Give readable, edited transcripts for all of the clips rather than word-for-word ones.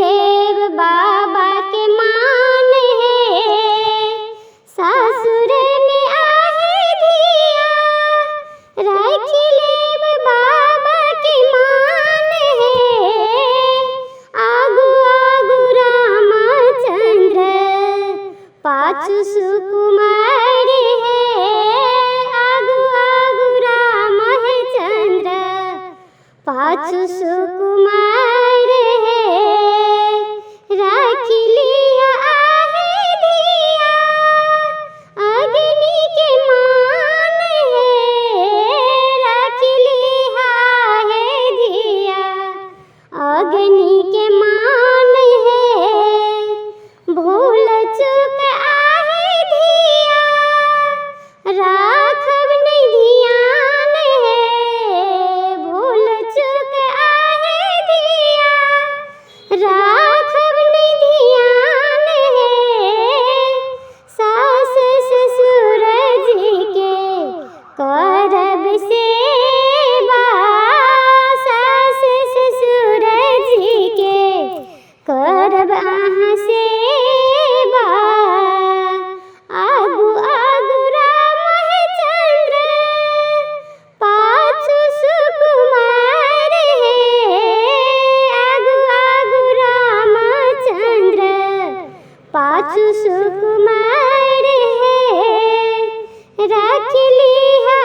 लेब बाबा के मान हे। सासुर में आहे धिया राख लेब बाबा के मान हे। आगू आगू रामचंद्र पाछू सुकुमार हे। आगू आगू रामचंद्र पाछू सुकुमार हे। राख लिया आहे धिया अग्नि के मान हे। राख लिया है धिया अग्नि के मान हे। भूल चूक आहे धिया राखब नहीं ध्यान हे। भूल चूक आहे धिया राखब नहीं ध्यान हे। सास ससुर जी के करब सेवा। सास ससुर जी के करब अहाँ सेवा। आगू आगू रामचंद्र पाछू सुकुमार हे। आगू आगू रामचंद्र पाछू सुकुमार हे। राख लिहा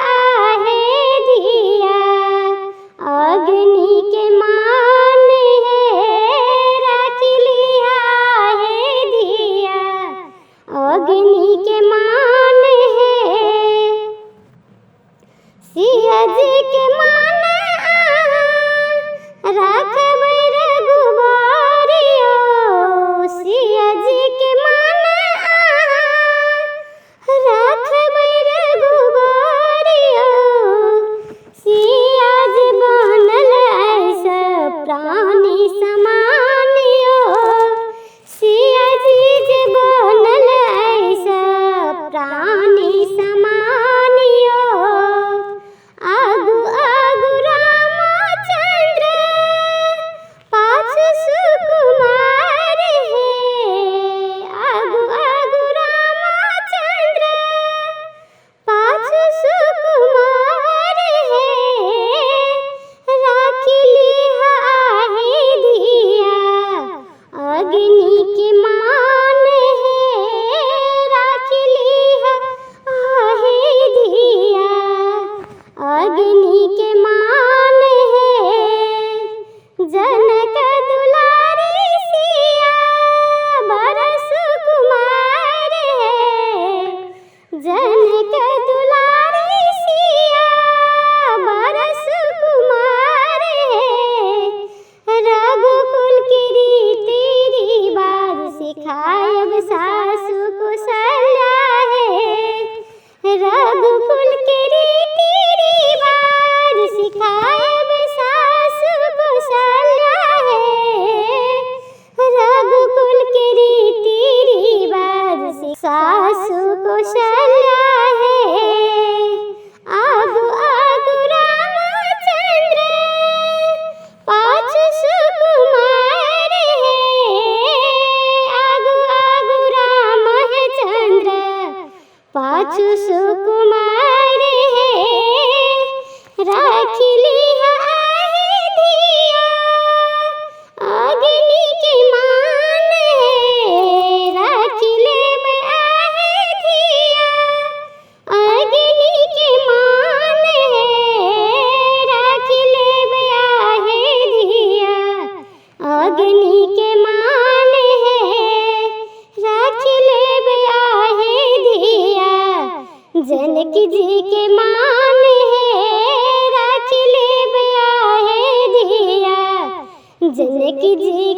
आहे धिया अग्नि के मान हे। राख लिहा है धिया अग्नि के मान हे। सिया जी के मान राखब रघुबरियो। सिया जी के मान राखब रघुबरियो। सिया जी बनल ऐसा प्राणी समानियो। सिया जी जे बनल ऐसा प्राणी समानियो। आगू आगू रामचंद्र पाछू सुकुमार हे। आगू आगू रामचंद्र पाछू सुकुमार हे। राख लिहा आहे धिया अग्नि के मान हे। राख लिहा आहे धिया अग्नि के मान हे। जनक दुलारी सिया बड़ सुकुमार हे। जनक दुलारी सिया बड़ सुकुमार हे। रघुकुल की रीति रिवाज सिखायब सासु कौशल्या हे। रघुकुल के रीति रिवाज सिखायब सासु कौशल्या हे। रघुकुल के रीति रिवाज सासु कौशल्या हे। आगू आगू रामचंद्र पाछू सुकुमार हे। आगू आगू रामचंद्र पाछू सुकुमार हे। राख लिहा आहे धिया अग्नि के मान हे। राख लेब आहे धिया अग्नि के मान हे। राख लेब आहे धिया अग्नि के मान हे। राख लेब आहे धिया जनक जी के मान हे। राख लेब आहे धिया जनक जी